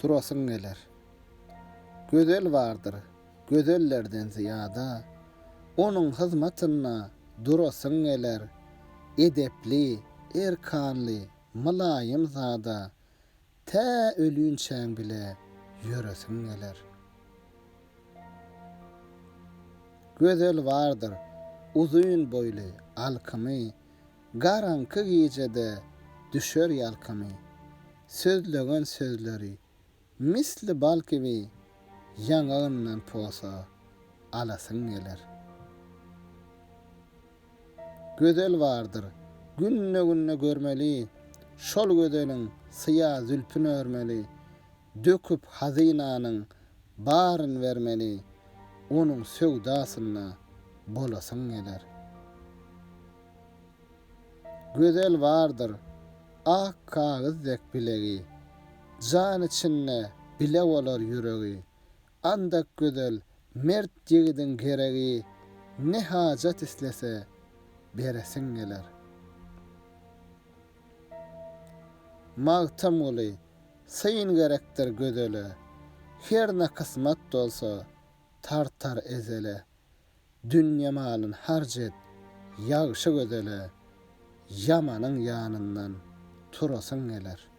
Turasyň geler. Gözel bardyr, gözellerden zyýada, Onuň hyzmatynda durasyň geler. Edepli, erkanly, mylaýym sada, Tä ölinçäň bile ýöresiň geler. Gözel bardyr, uzyn boýly, alkymy, Garaňky gijede düşer ýalkymy. Sözlegen sözleri misli bal kibi Ýaňagyndan posa alasyň geler. Gözel bardyr, günde-günde görmeli, Şol gözeliň syýa zülpün örmeli, Döküp hazynanyň baryn bermeli, Onuň söwdasynda bolasyň geler. Gözel bardyr, ak kagyz dek bilegi, Jan içinde bile bolar ýüregi, Andak gözel, mert ýigidiň geregi, Ne hajat islese, beresiň geler. Magtymguly, syn gerekdir gözele, Herne kysmat bolsa, tartar ezele. Dünýe malyn harç et, ýagşy gözele, Ýamanyň ýanyndan turasyň geler.